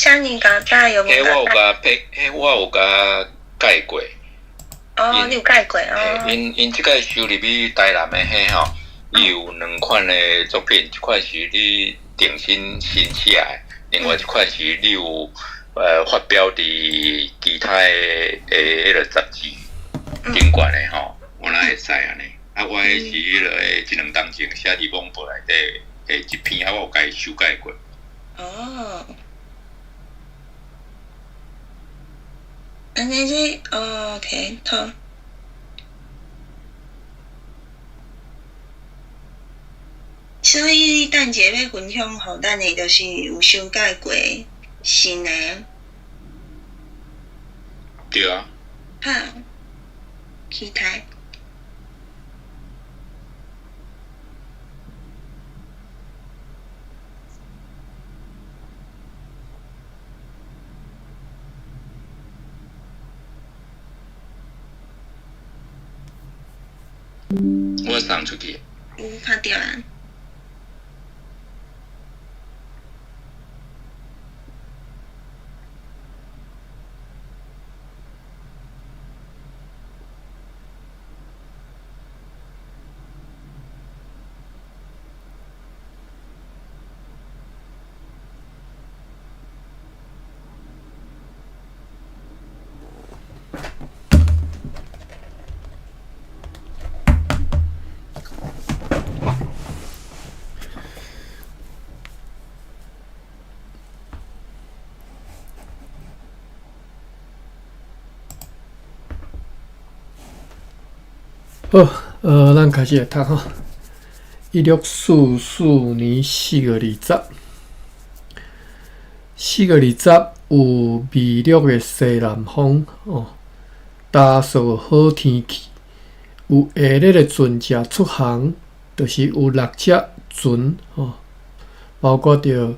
啥人共載有無彼我有共載？共批，彼我有共改過。哦，你有改過嘿哦。𪜶這擺收入去台南的彼吼，伊有兩款的作品，一款是你重新新寫的，另外一款是你有發表佇其他的彼个雜誌頂懸的吼，我哪會使按呢？啊，我彼是彼个一兩冬前寫佇網報內底的一篇，啊，我有共伊修改過。哦。按呢這哦，OK，好。所以你等一下欲分享予咱的，就是有修改過新的。對啊。好，期待。我送出去。有看著啊。好，咱開始來讀吼。1644年4月20，4月20有微弱的西南風，哦，焦燥好天氣，有下熱的船隻出航，就是有六隻船，哦，包括著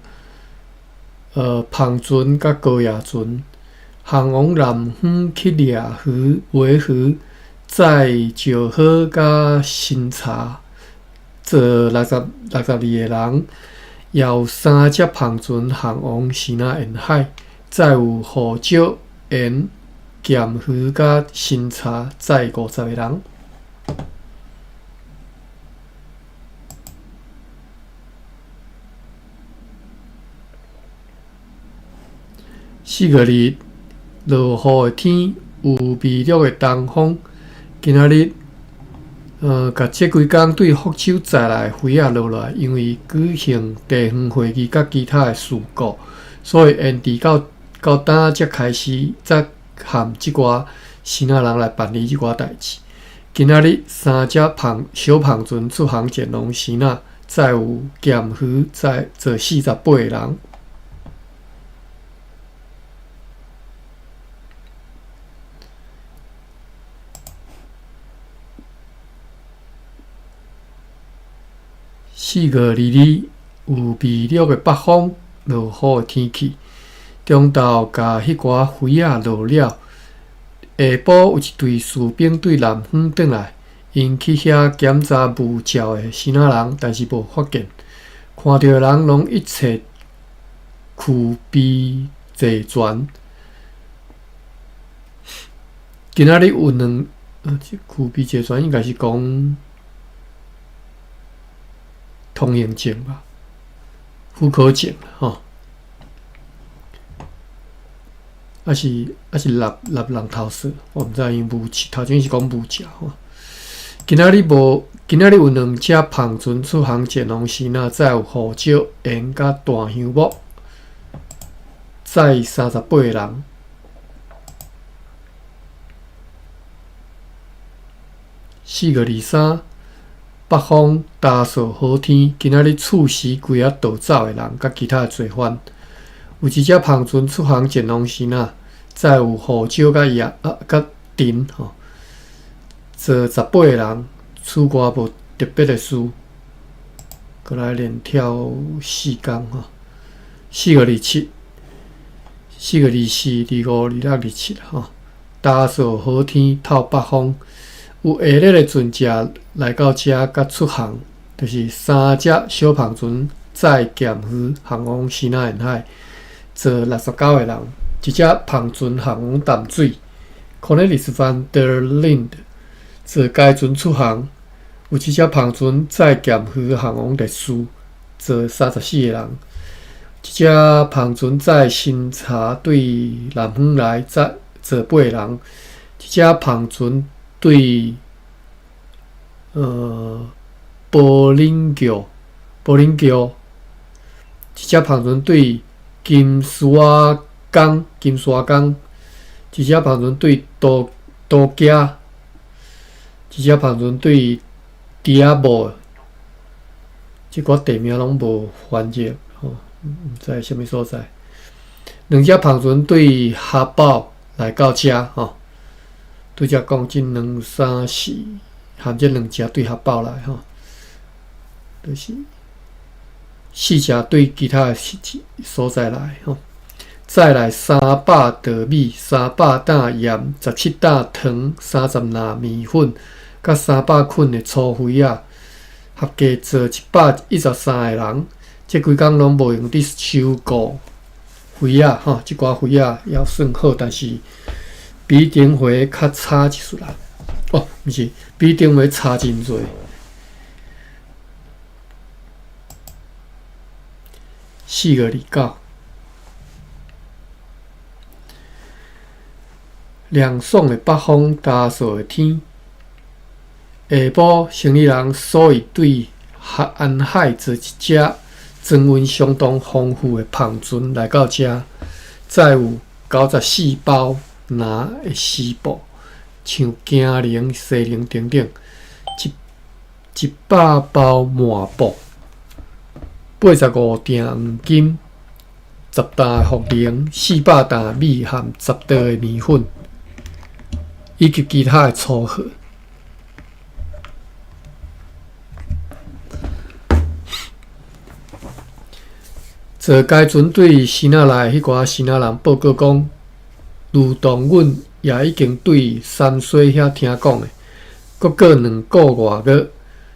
帆船佮高壓船，航往南方去掠魚、賣魚。載石膏佮新茶，坐62個人，也有三隻帆船航往西南沿海，載有胡椒、鹽、鹹魚佮新茶，載50個人。4月2日，落雨的天，有微弱的東風。今仔日，共這幾工對福州載來的魚仔落來，因為舉行地方會議佮其他的事故，所以延遲到今才開始，才和這寡支那人來辦理這寡代誌。今仔日三隻小帆船出航前往支那，載有鹹魚，載坐48個人。4月22日有微弱的北風，落雨的天氣。中晝共彼寡魚仔落了，下晡有一隊士兵對南方轉來，𪜶去遐檢查無照的支那人，但是無發現。看著的人攏一切具備齊全。今仔日有兩，這具備齊全應該是講通行證吧，許可證吼，抑是立人頭稅，我毋知因無頭前是講無照吼。今仔日有兩隻帆船出航前往支那，載有胡椒、鹽佮大香木，載38個人。4月23。北風焦燥好天，今仔日處死幾仔逃走的人佮其他的罪犯。有一隻帆船出航前往支那，載有胡椒佮鹽啊佮陳吼，坐18個人，此外無特別的事。閣來連跳4工吼，4月27、4月24、25、26、27吼，焦燥好天，透北風。有下熱的船隻來到遮，佮出航，就是三隻小帆船載鹹魚航往西南沿海，做69個人，一隻帆船航往淡水，Cornelis van der Linde 坐該船出航，有一隻帆船載鹹魚航往列士，坐34個人，一隻帆船載新茶對南方來，載坐8個人，一隻帆船對柏林橋，柏林橋，一隻帆船對金沙江，金沙江，一隻帆船對都都加，一隻帆船對迪亞布，這寡地名攏無翻譯，吼，毋知啥物所在。兩隻帆船對哈堡來到遮，吼，拄才講這兩三四，含這兩隻對哈堡來，吼，就是四隻對其他所在來，吼。再來300袋米、300擔鹽、17擔糖、30籃麵粉，佮300捆的粗肥仔，合計做113個人。這規工攏無閒佇收購肥仔，吼，這寡肥仔猶算好，但是比頂回較差一絲啦。哦，毋是，比頂回差真濟。4月29。涼爽的北風，焦燥的天。下晡，生理人所以對安海坐一隻裝運相當豐富的帆船來到遮，載有94包籃的絲布，像金龍、西龍等等，100包麻布，85鋛黃金，10擔茯苓，400擔米和10袋的麵粉。以及其他的粗貨。坐該船對支那來彼寡支那人報告講，如同阮也已經對三水遐聽講的，閣過2個外月，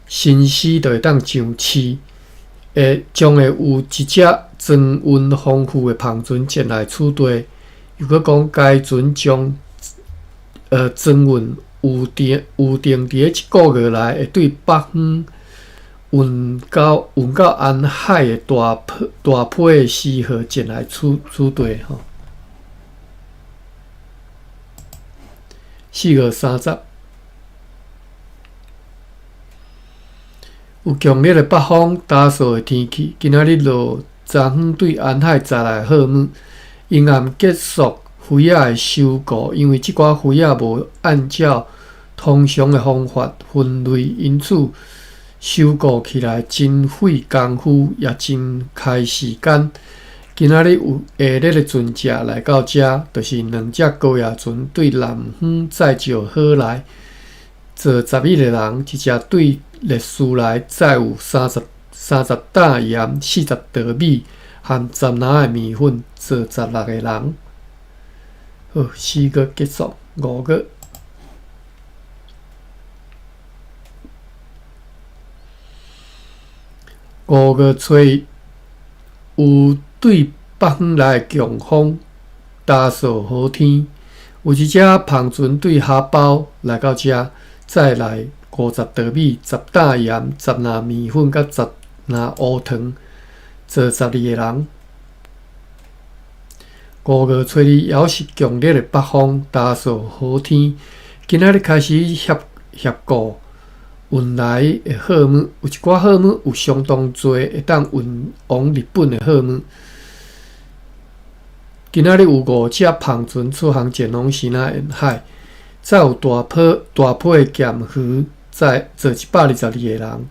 新絲就會當上市，會將會有一隻裝運豐富的帆船前來此地。又閣講該船將裝運預定預定佇咧一個月內會對北方運到安海的大批大批的絲貨前來此此地吼。4月30，有強烈的北風，焦燥的天氣。今仔日落昨昏對安海載來貨物，𪜶暗結束肥仔的收購，因為這寡肥仔無按照通常的方法分類，因此收購起來真費工夫，也真開時間。今仔日有下熱的船隻來到遮，就是兩隻高壓船對南方載石好來，坐11個人，一隻對列士來載有30擔鹽、40袋米和10籃的麵粉，坐16個人。好，4月結束，5月。5月初一，有對北方來的強風，焦燥好天，有一隻帆船對哈包來到遮，載來50袋米、10擔鹽、10籃麵粉佮10籃烏糖，坐12個人。5月初二，猶是強烈的北風，焦燥好天。今仔日開始協協顧運來的貨物，有一寡貨物有相當濟會當運往日本的貨物。今仔日有五隻帆船出航前往支那沿海，載有大批大批的鹹魚，載坐122個人。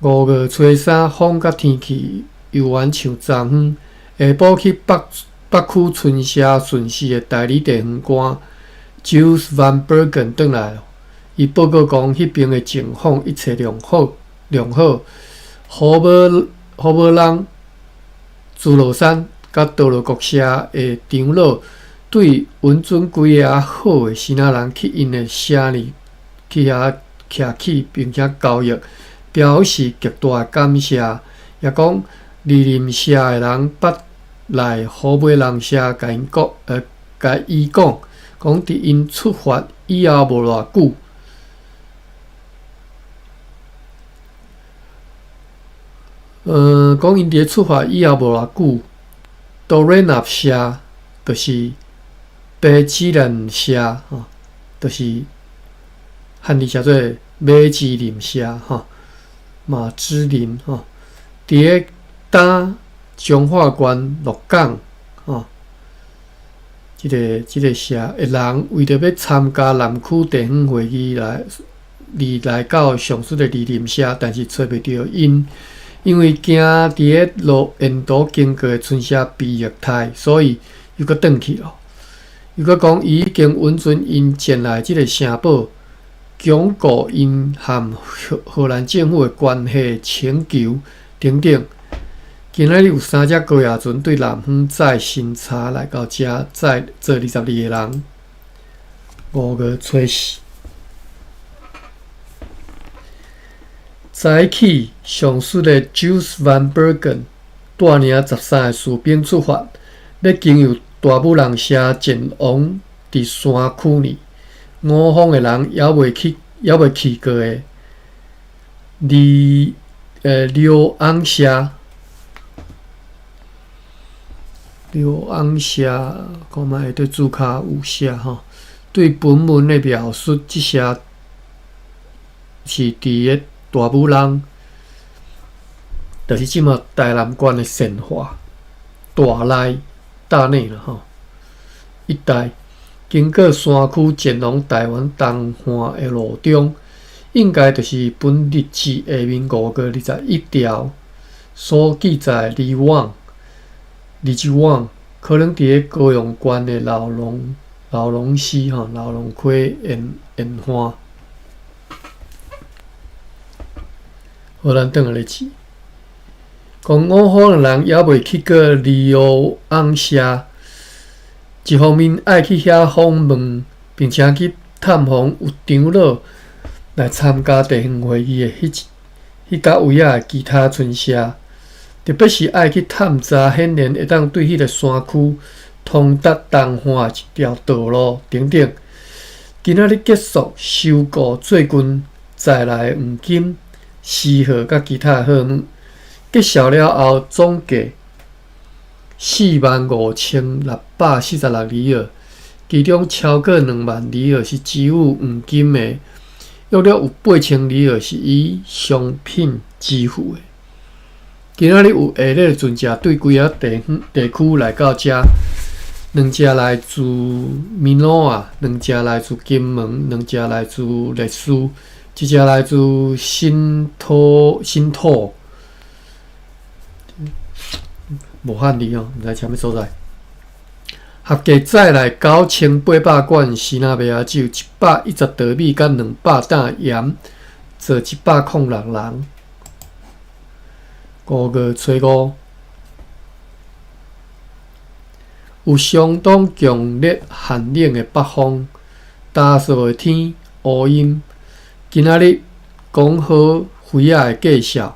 5月初三，風佮天氣猶原像昨昏。下晡去北北區春社巡視的代理地方官 Jules Van Bergen 轉來，伊報告講，彼邊的情況一切良好，良好。胡無胡無人、朱羅山佮多羅國社的長老對允准幾个好的支那人去𪜶的城裡去遐徛起，並且交易，表示極大的感謝。也講二林社的人捌來虎尾人社，共𪜶講，共伊講，講佇𪜶出發以後無偌久，講𪜶佇咧出發以後無偌久，多瑞納社就是白芝林社，吼，就是漢字寫做馬芝林社，吼，馬芝林，吼，佇咧東彰化縣鹿港，吼，這個社的人為著欲參加南區地方會議來，而來到上述的二林社，但是揣袂著𪜶，因為驚佇咧路沿途經過的村社被虐待，所以又閣轉去囉。又閣講，伊已經允准𪜶前來這個城堡，鞏固𪜶和荷蘭政府的關係請求等等。今仔日有三隻高額船對南方載新茶來到遮，載做22個人。5月初四，早起上述的 Jules Van Bergen 帶領13個士兵出發，欲經由大武人社前往佇山區內五方的人猶未去，猶未去過的李翁社。劉翁社，看覓對註跤有寫吼。對本文的描述，這社是佇咧大武人，就是這馬台南縣的善化大內大內啦吼一帶，經過山區前往台灣東岸的路中，應該就是本日誌下面5月21條所記載的李旺。李志旺可能佇咧高雄縣的老龍溪吼，老龍溪沿岸。好，咱轉來咧字，講五方的人猶未去過李翁社，一方面愛去遐訪問，並且去探訪有長老來參加地方會議的彼角位仔的其他村社。特別是愛去探查，顯然會當對彼個山區通達東岸的一條道路等等。今仔日結束收購最近載來的黃金、絲貨佮其他的貨物，結束了後，總計45,646里爾，其中超過2萬里爾是支付黃金的，約略有8,000里爾是以商品支付的。今仔日有下熱的船隻對規个地方地區來到遮，兩隻來自米諾亞，兩隻來自金門，兩隻來自烈士，一隻來自新土新土，無漢字哦，毋知啥物所在。合計載來9,800罐西拿麥仔酒，110袋米，佮200擔鹽，做106人。5月初五，有相當強烈寒冷的北風，焦燥的天，烏陰。今仔日講好妃仔的介紹，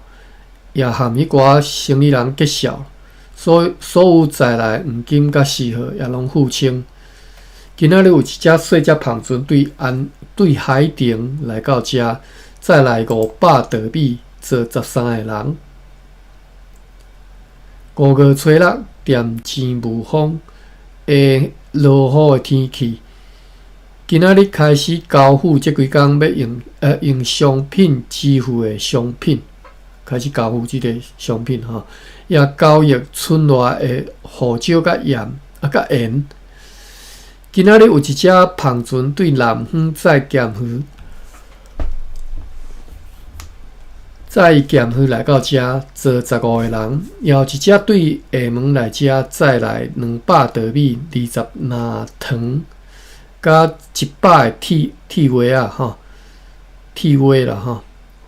也和彼寡生意人結束，所有載來黃金佮絲貨也攏付清。今仔日有一隻細隻帆船對海澄來到遮，載來500袋米，做13個人。5月初六，踮前霧峰下落雨的天氣。今仔日開始交付這幾工欲用商品支付的商品，開始交付這個商品吼，也交易村內的胡椒佮鹽佮鹽。今仔日有一隻帆船對南方載鹹魚。載鹹魚來到遮，坐15個人，也有一隻對廈門來遮載來200袋米、20籃糖，佮100個鐵鐵鍋仔吼，鐵鍋啦吼，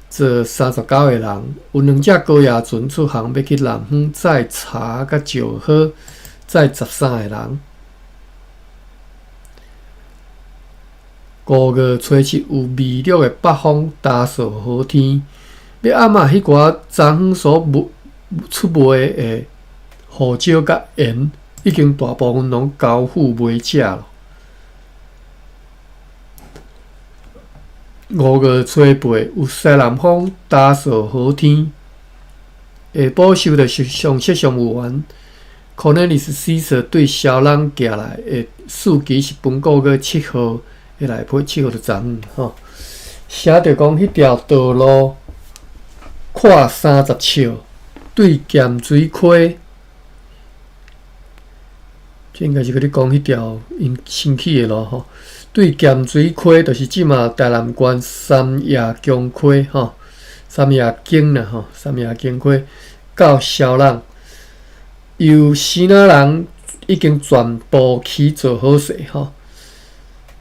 坐39個人。有兩隻高壓船出航，欲去南方載茶佮石膏，載13個人。5月初七有微弱的北風，焦燥好天。欲暗仔彼寡昨昏所出賣的胡椒佮鹽已經大部分攏交付買者咯。五月初八，有西南風，焦燥好天。下晡收著上色上務員，可能是 Caesar 對蕭朗寄來的四期是本個月七號的內批，七號就昨昏吼。寫著講，彼條道路闊30尺，對鹹水溪，這應該是閣咧講彼條𪜶新起的路吼。對鹹水溪，就是這馬台南縣三葉江溪吼，三葉涇啦吼，三葉涇溪到蕭朗，由支那人已經全部起做好勢吼，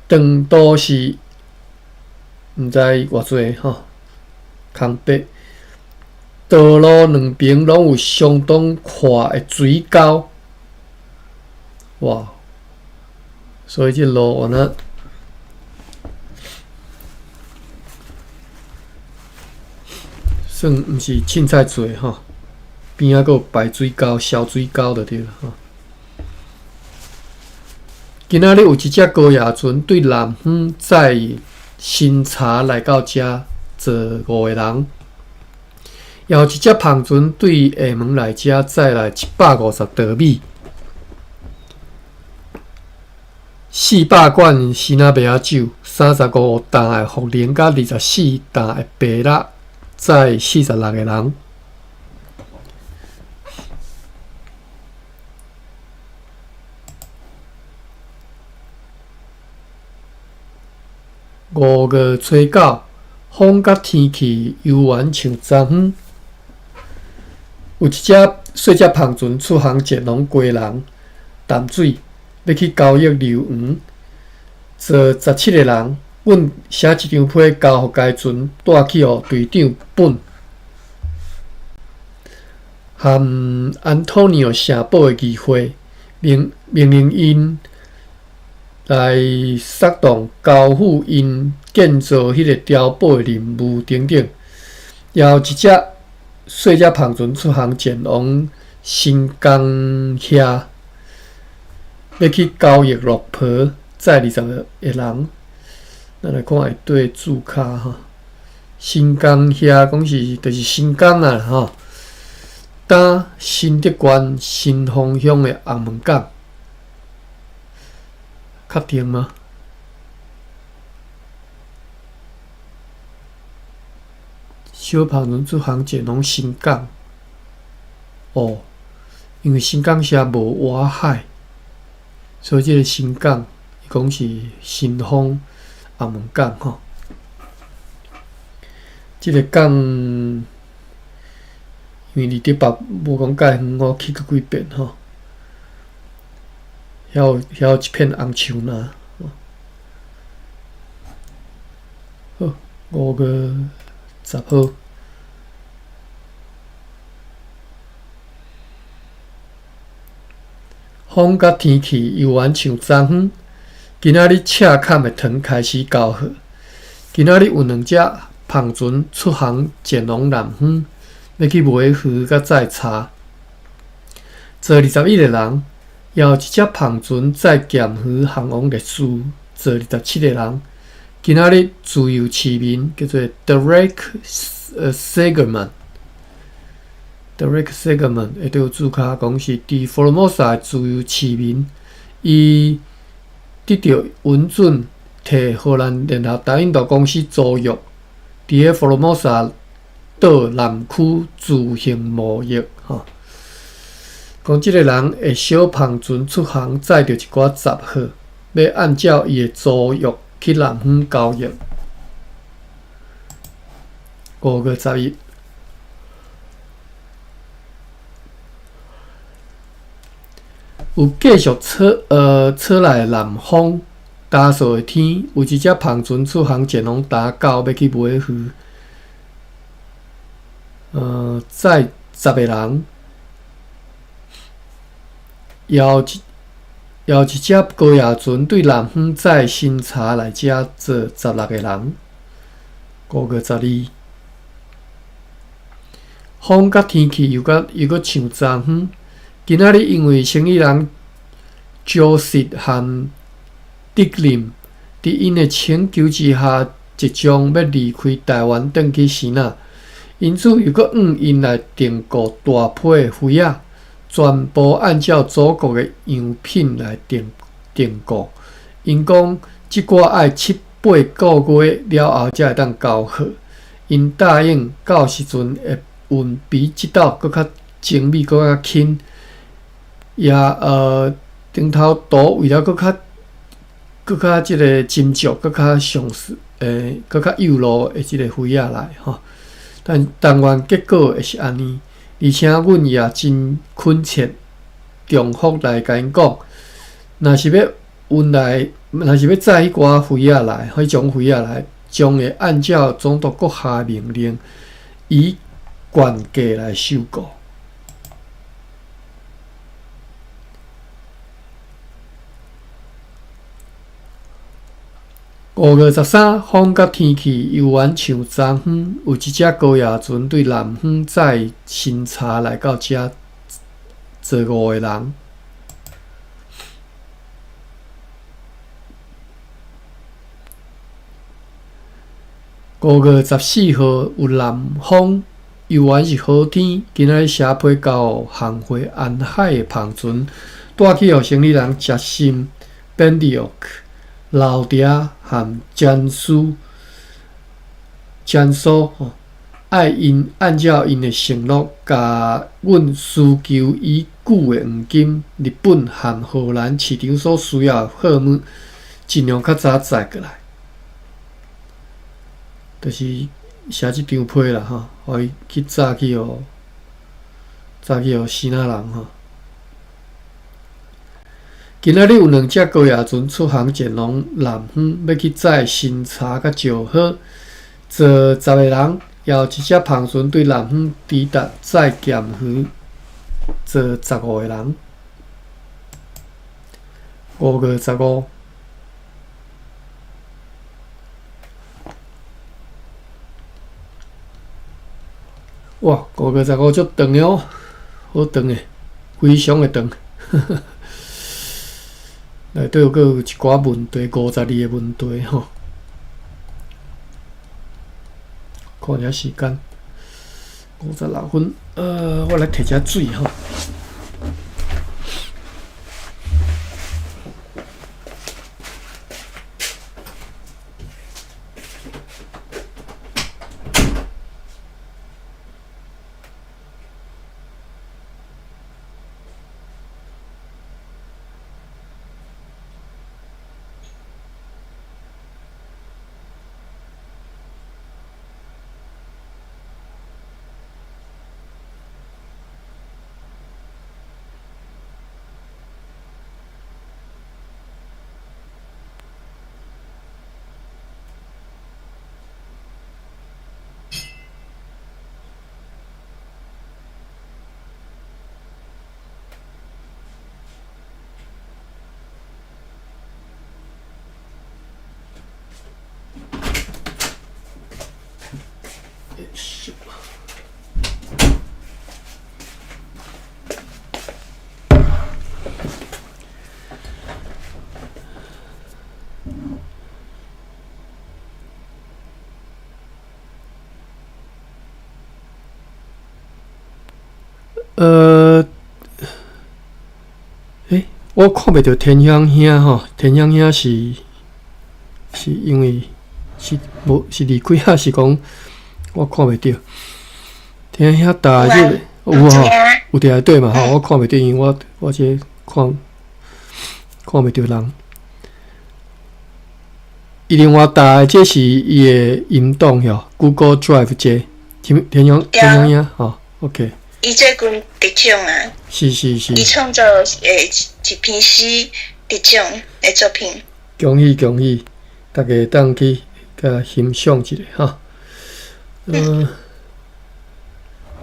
長度是毋知偌濟吼，空白。道路兩邊攏有相當闊的水溝，哇！所以這路按呢算毋是凊彩做吼，邊仔閣有排水溝、消水溝就對了吼。今仔日有一隻高野船對南方載新茶來到遮坐五個人，也有一隻帆船對廈門來遮載來150袋米。400罐新仔麥仔酒，35擔的茯苓，佮24擔的白肉，載46個人。五月初九，風佮天氣猶原像昨昏。有一隻細隻帆船出航前往基隆淡水，欲去交易榴黃，坐17個人。阮寫一張批交予該船，帶去予隊長本和安東尼奧城堡的議會，命命令𪜶來策動交付𪜶建造彼個碉堡的任務等等。也有一隻細隻帆船出航前往新港遐，欲去交易綠婆，載20個人。咱來看下底註腳吼，新港遐講是就是新港啊吼，搭新竹縣新豐鄉的紅門港，確定嗎？小帆船出航前往新港，哦，因為新港社無外海，所以這個新港伊講是新豐紅門港吼。這個港因為離竹北無講介遠，我去過幾遍吼。遐有遐有一片紅樹林。好，5月10號，風佮天氣猶原像昨昏。今仔日赤崁的糖開始交貨。今仔日有兩隻帆船出航前往南方，欲去賣魚佮載柴，坐21個人。也有一隻帆船載鹹魚航往歷史，坐27個人。今仔日自由市民叫做 Derek Segerman，Derek Segerman 下底有註腳講是佇福爾摩沙的自由市民，伊得著允准替荷蘭聯合大印度公司租約，佇咧福爾摩沙島南區自行貿易。吼，講這個人會小帆船出航，載著一寡雜貨，欲按照伊的租約去南方交易。5月11，有繼續吹來南風，焦燥的天，有一隻帆船出航前往打狗，欲去買魚。載10個人，也有一隻高野船對南方載新茶來遮坐16個人。5月12，風佮天氣猶閣猶閣像昨昏。今仔日因為生意人招實和德林佇𪜶的請求之下，即將欲離開台灣，轉去支那，因此又閣向𪜶來訂購大批的飛仔，全部按照祖國的樣品來訂購。𪜶講，這寡愛七八個月了後才會當交貨。𪜶答應到時陣會運比這斗閣較精美、閣較輕。也頂頭圖為了閣較這个斟酌、閣較詳細、閣較幼路的這个飛仔來吼。但願結果會是按呢，而且阮也真懇切重複來共𪜶講，若是欲運來，若是欲載彼寡飛仔來，彼種飛仔來，將會按照總督閣下命令，以原價來收購。5月13，風佮天氣猶原像昨昏，有一隻高野船對南方載新茶來到遮，坐五个人。5月14號，有南風，猶原是好天。今仔日寫批交予行會安海的帆船，帶去予生理人食心、本地奥克、老嗲和江蘇、江蘇吼，愛𪜶按照𪜶的承諾，共阮需求已久的黃金、日本和荷蘭市場所需要的貨物，盡量較早載過來。就是寫這張批啦吼，予伊去載去予載去予支那人吼。今仔日有兩隻高野船出航前往南方，欲去載新茶佮石膏，坐十个人，也有一隻帆船對南方抵達載鹹魚，坐15个人。5月15。哇，5月15足長的哦，好長的，非常的長。內底閣有一寡問題，52個問題吼。看一下時間，56分。我來提一下水吼。我看袂著天香兄吼，天香兄是因為是無是離開還是講我看袂著？天香兄打這個有吼，有佇內底嘛吼，我看袂著，因為我這看袂著人。伊另外打的這是伊的音檔吼，Google Drive 這天香兄吼，OK。伊最近得獎啊！是是是。伊創作一篇詩得獎的作品。恭喜恭喜，大家會當去共欣賞一下哈。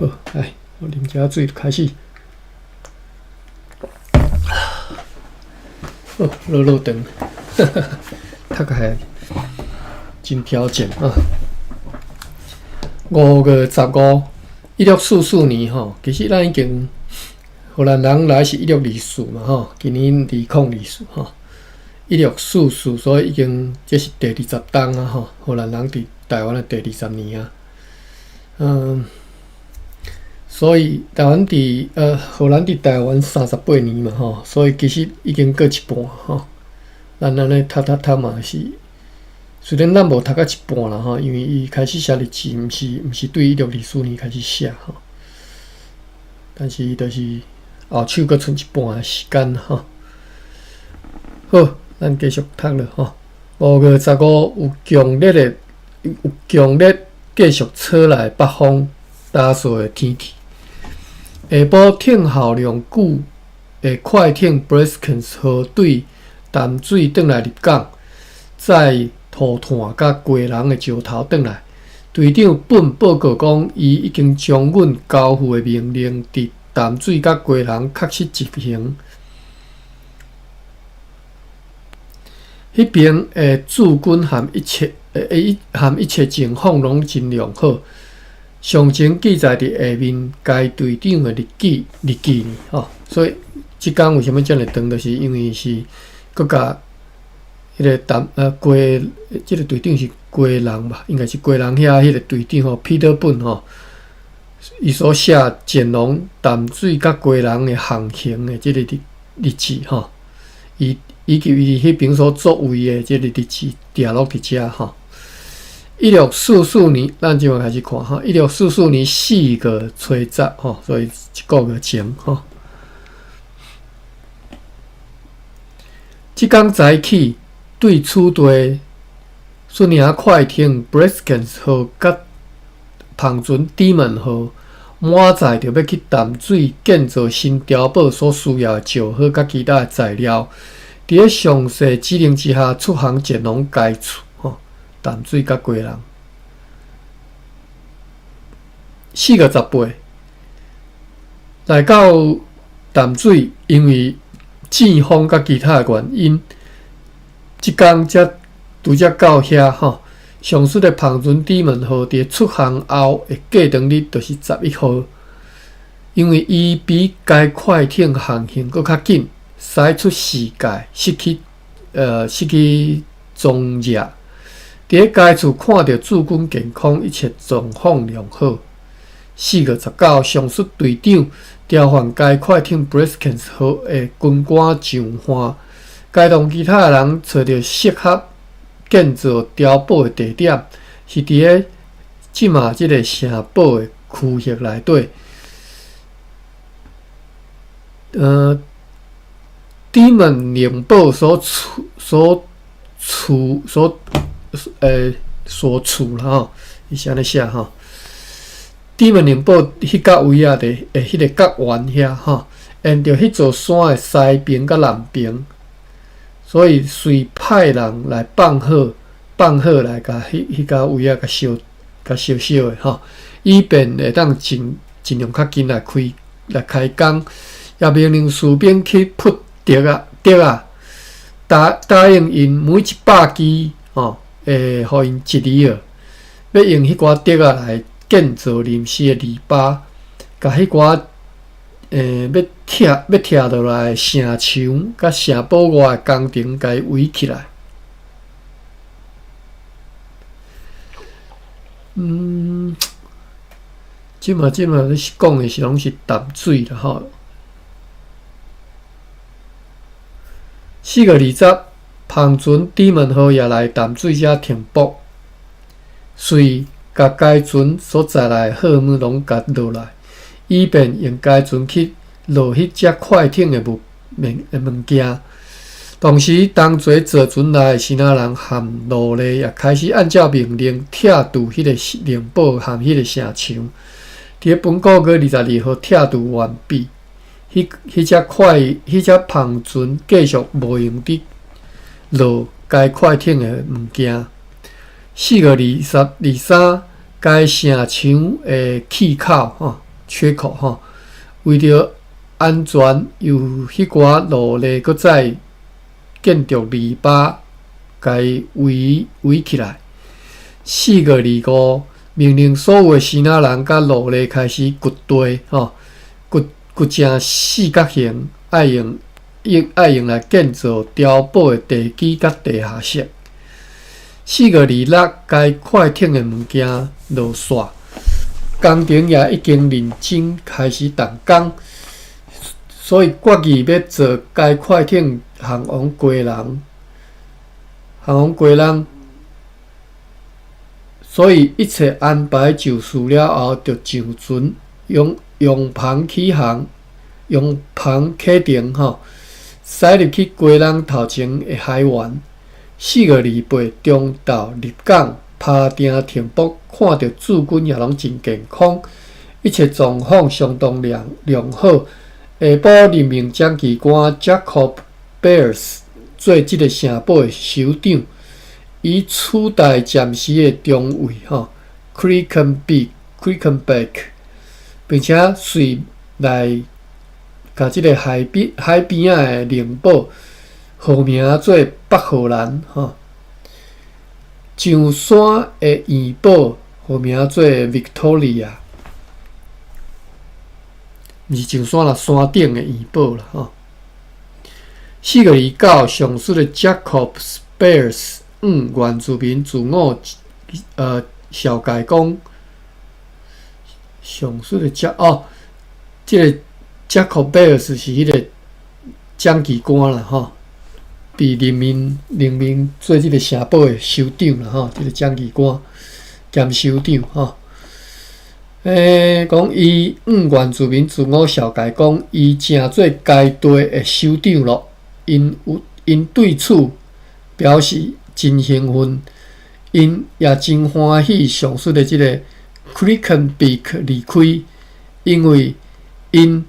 好，來，我啉一下水就開始。好，落落長，讀起來真挑戰啊！5月15。1644年吼，其實咱已經荷蘭人來是1624嘛吼，今年2024吼，一六四四，所以已經這是第二十冬啊吼。荷蘭人佇台灣的第二十年啊，所以台灣佇荷蘭佇台灣38年嘛吼，所以其實已經過一半吼。咱按呢讀讀讀嘛是，雖然咱無讀到一半啦吼，因為伊開始寫日誌，毋是對1624年開始寫吼，但是就是後手閣賰一半的時間吼。好，咱繼續讀落吼。5月15，有強烈繼續吹來北風，焦燥的天氣。下晡聽候良久的快艇 Breskens 號對淡水轉來入港，載塗炭佮雞籠的石頭轉來。隊長本報告講，伊已經將阮交付的命令，佇淡水佮雞籠確實執行。彼邊的駐軍和一切和一切情況攏真良好。詳情記載佇下面該隊長的日記裡吼。所以這工為啥物遮爾長，就是因為是閣共彼個淡雞，這個隊長是雞籠吧？應該是雞籠遐彼個隊長吼，彼得本吼，伊所寫乾隆淡水佮雞籠的航行的這個日誌吼，伊以及伊彼邊所作為的這個日誌記錄佇遮吼。一六四四年，咱這擺開始看吼。1644年4月初十吼，所以一個月前吼。這工早起對此地率領快艇 Breskens 號佮帆船 Diemen 號滿載著欲去淡水建造新碉堡所需要的石膏佮其他的材料，佇咧詳細指令之下出航前往該處。吼，淡水佮雞籠。4月18，來到淡水，因為戰風佮其他的原因，這工才拄才到遐吼。上述的帆船 Diemen 號佇出航後的過當日，就是11號，因為伊比該快艇航行閣較緊，駛出視界，失去蹤跡。佇咧該處看著駐軍健康，一切狀況良好。4月19，上述隊長調換該快艇 Breskens 號的軍官上岸，該同其他的人揣著適合建造碉堡的地點，是佇咧這馬這个城堡的區域內底。Diemen 寧堡所處所處所所處啦吼，伊是按呢寫吼。Diemen 寧堡彼角位仔佇彼个角灣遐吼，沿著彼座山的西邊佮南邊，所以隨派人來放火，放火來共彼彼角位仔共燒，共燒燒的吼，以便會當盡量較緊來開工，也命令士兵去鋪竹仔，竹仔，答應𪜶每100支吼，會予𪜶一厘仔，欲用彼寡竹仔來建造臨時的籬笆，共彼寡欲拆落來的城牆佮城堡外的工程，共伊圍起來。這馬你是講的是攏是淡水啦吼。4月20，帆船 Diemen 號也來淡水遮停泊，隨共該船所載來的貨物攏共落來，以便用該船去落彼隻快艇的物件。同時，同齊坐船來的支那人和奴隸也開始按照命令拆除彼个寧堡和彼个城牆。佇咧本個月22號拆除完畢，彼隻帆船繼續無閒佇落該快艇的物件。4月23，該城牆的氣口吼缺口吼，為著安全，由彼寡奴隸閣再建築籬笆，共伊圍起來。4月25，命令所有的支那人佮奴隸開始掘地吼，掘骨正四角形，愛用愛用來建造碉堡的地基佮地下室。4月26，該快艇的物件落線，工程也已經認真開始動工，所以決議欲坐該快艇航往基隆，航往基隆。所以一切安排就緒了後，就上船，揚揚帆起航，揚帆啟程吼，駛入去基隆頭前的海員。4月28中晝入港，拍碇停泊，看著駐軍也攏真健康，一切狀況相當良良好。下晡任命掌旗官 Jacob Beers 做這个城堡的首長。伊取代暫時的中尉吼 Krickenbeck，並且隨來共這个海邊海邊仔的靈堡號名做北荷蘭吼。上山的圓堡號名做 Victoria，毋是上山啦，山頂的圓堡啦吼。4月29，上述的 Jacob Beers 向原住民自我紹介講，上述的傑哦，這个 Jacob Beers 是彼个掌旗官啦吼，被任命任命做這个城堡的首長啦吼，這个掌旗官兼首長吼。講伊向原住民自我紹介講，伊正做該地的首長囉，𪜶有𪜶對此表示真興奮，𪜶也真歡喜上述的這个 Krickenbeck 離開，因為𪜶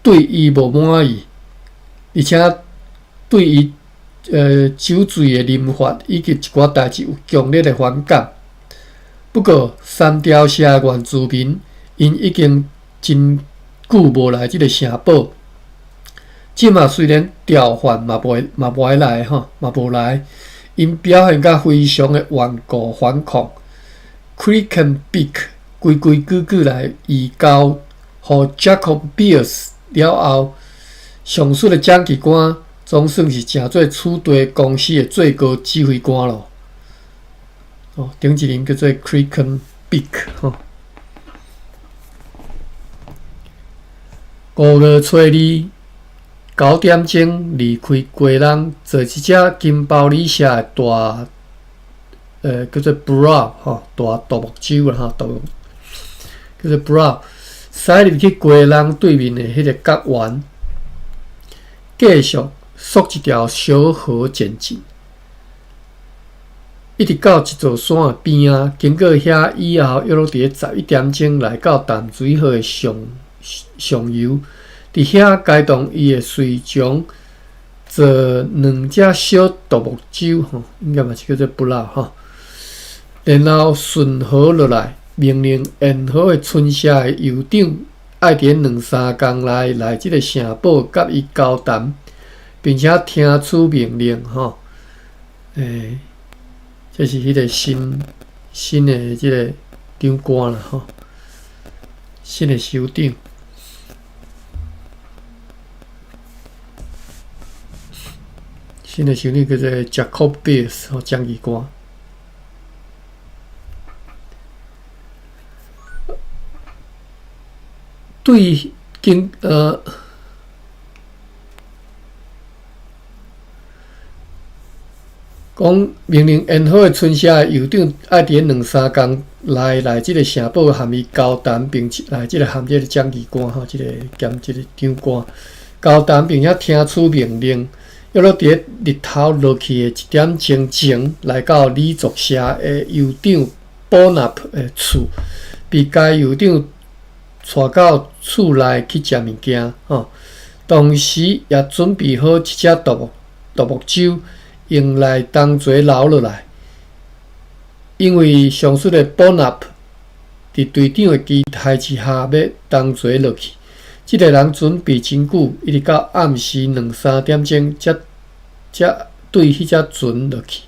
對伊無滿意，而且對伊酒醉的啉法以及一寡代誌有強烈的反感。不過，三條社的原住民𪜶已經真久無來這个城堡，這馬雖然調換嘛袂嘛無愛來吼，嘛無來。𪜶表現甲非常的頑固反抗。Krickenbeck 規規矩矩來移交予 Jacob Beers 了後，上述的掌旗官總算是成做此地公司的最高指揮官囉。哦，頂一人叫做 Krickenbeck 吼。5月初二9點鐘離開基隆，坐一隻金包里社的大，叫做 Brow 吼，大獨木舟啦吼，獨木叫做 Brow，駛入去基隆對面的彼个角灣，繼續溯一條小河前進，一直到一座山的邊仔，經過遐以後，約莫佇咧11點鐘來到淡水河的上上游。佇遐該動伊的隨從坐兩隻小獨木舟，吼，應該嘛是叫做 Brow 吼。然後順河落來，命令沿河的村社的酋長愛佇咧兩三工內來這个城堡佮伊交談，並且聽取命令，吼。這是彼个新新的這个長官啦，吼，新的首長。新的首長叫做 Jacob Beers 吼，掌旗官。對經講命令沿河的村社的酋長愛佇咧兩三工內來這个城堡和伊交談，並且來這个和這个掌旗官吼，這个兼這个長官交談，並且聽取命令。約莫佇咧日頭落去的1點鐘前，來到李族社的酋長保納的厝，被該酋長帶到厝內去食物件。吼，同時也準備好一隻獨木獨木舟，用來同齊留落來。因為上述的保納佇隊長的期待之下，欲同齊落去。這个人準備真久，一直到暗時兩三點鐘，才才對彼隻船落去，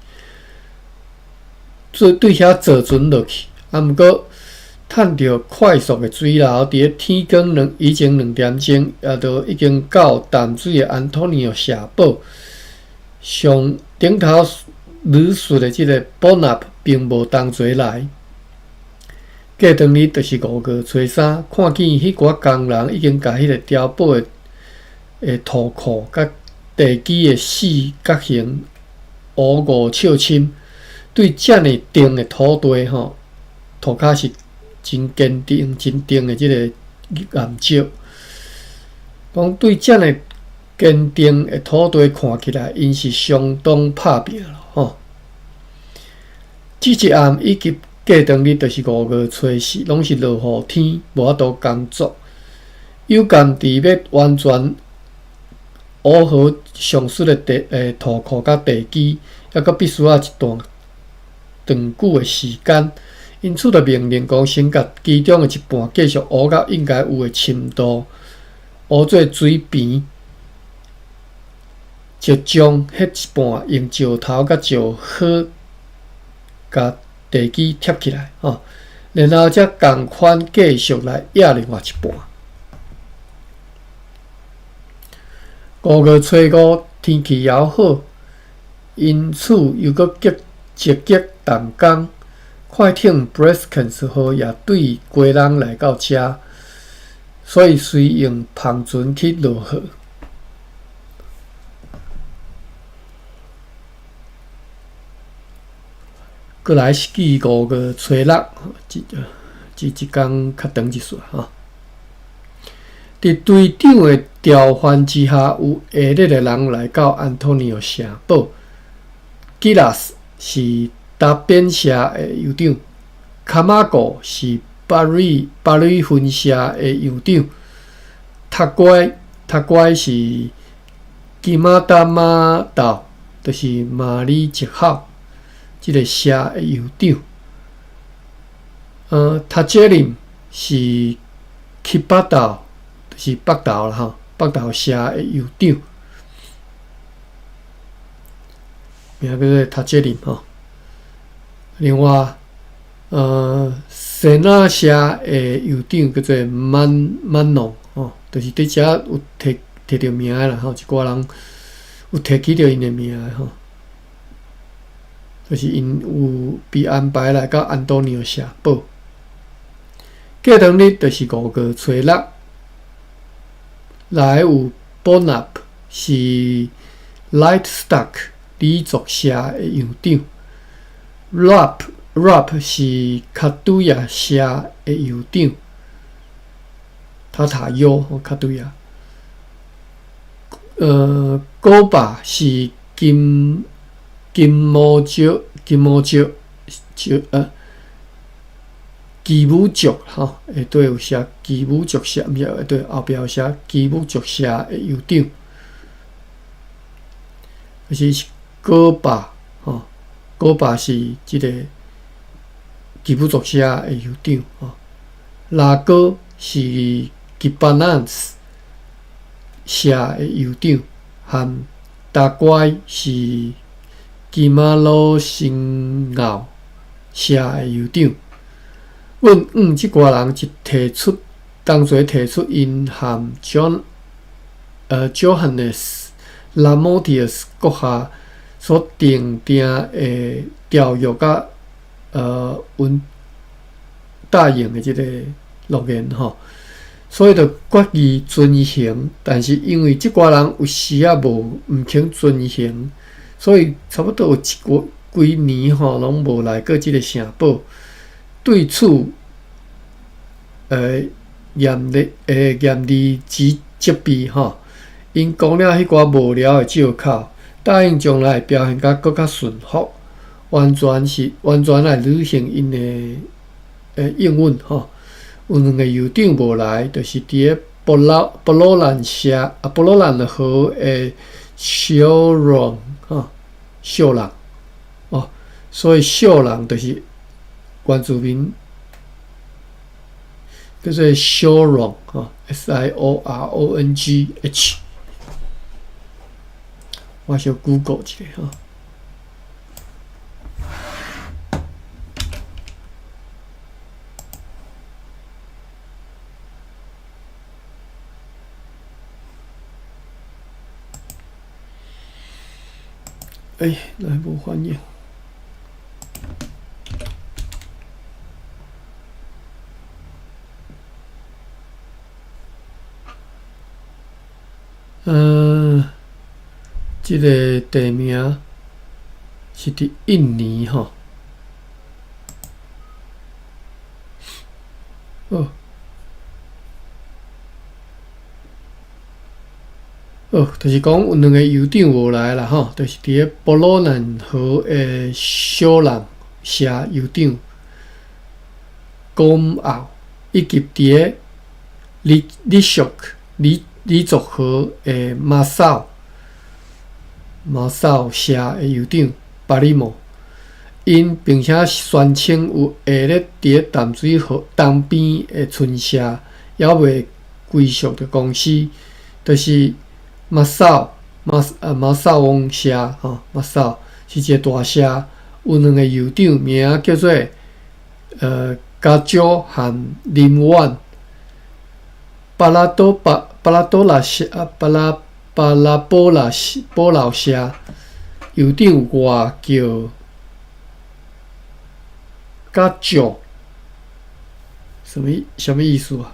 對對遐坐船落去。啊，毋過頭趁著快速的水流，佇咧天光以前2點鐘，也就已經到淡水的安東尼奧城堡。上頂頭旅順的這个保納並無同齊來。過當日就是5月初3，看見彼寡工人已經共彼个碉堡的塗庫佮地基的四角形烏五笑深，對遮爾定的土地吼，塗跤是真堅定、真定的這个岩石。講對遮爾堅定的土地看起來，𪜶是相當拍拚囉吼。這一暗以及過當日就是5月初4，攏是落雨天，無法度工作。有感佇欲完全烏好上述的地塗庫佮地基，猶閣必須愛一段長久的時間。因此，就命令講，先共其中的一半繼續烏到應該有的深度，烏做水平，就將彼一半用石頭佮石膏共地基疊起來，吼，然後才仝款繼續來壓另外一半。5月初5，天氣猶好，因此又閣積極動工。快艇 Breskens 號也對基隆來到遮，所以隨用帆船去落貨。閣來是記5月初6，這一工較長一撮吼。佇隊長的調範之下，有下列的人來到安東尼奧城堡。吉拉斯是達變社的酋長，卡馬古是巴瑞分社的酋長，塔乖是金馬達馬道，就是馬里吉號這个社的酋長。塔傑林是基巴道，就是北投啦吼，北投社的酋長，名叫做塔傑林吼。另外，西納社的酋長叫做曼曼農吼，就是佇遮有提提著名的啦吼，一寡人有提起著𪜶的名的吼，就是𪜶有被安排來到安東尼奧城堡。過當日就是5月初6，來有保納是 Lightstock 里族社的酋長。Rap Rap 是卡拄亞社的酋長，塔塔優吼卡拄亞。古巴是金金毛石金毛石石基姆族吼，下底有寫基姆族社，毋是下底後壁有寫基姆族社的酋長，就是古巴吼。古巴是這个基姆族社的酋長吼，拉哥是吉巴納斯社的酋長，和達乖是金馬魯新奧社的酋長。阮向這寡人一提出，同齊提出𪜶和 John Johannes Lamotius 閣下所訂定的條約佮阮答應的這个諾言吼，所以就決議遵行。但是因為這寡人有時仔無毋肯遵行，所以差不多有一個幾年吼，攏無來過這个城堡。對此，嚴厲嚴厲之責備吼，𪜶講了彼寡無聊的藉口。答應將來會表現甲閣較順服，完全來履行𪜶的應允吼。有兩个酋長無來，就是佇咧波羅蘭社啊波羅蘭河的小龍吼，小人哦，所以小人就是原住民叫做小龍吼，S I O R O N G H。我小 Google 一下吼。欸，哪會無反應？這个地名是佇印尼吼。哦，哦，就是講有兩个酋長無來啦吼，就是佇咧波羅蘭河的小南社酋長講奧，以及佇咧李李屬李李族河的馬紹馬紹社的酋長巴里莫，𪜶並且宣稱有下咧佇咧淡水河東邊的村社，猶未歸屬的公司，就是馬紹馬啊馬紹王社吼，馬紹是一个大社，有兩个酋長名叫做加蕉和林婉。巴拉多巴巴拉多拉社啊巴拉巴拉波拉波老社酋長外叫加蕉，啥物啥物意思啊？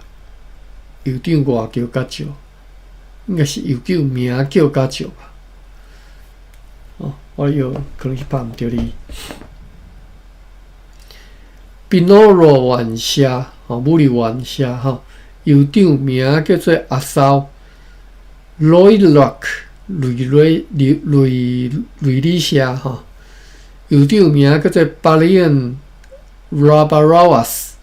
酋長外叫加蕉，應該是酋長名叫加蕉吧？哦，我有可能是拍毋著字。賓諾羅灣社吼，武里灣社吼。酋長名叫做阿騷，雷洛雷雷雷雷雷里社吼，酋長名叫做巴里恩拉巴拉瓦斯，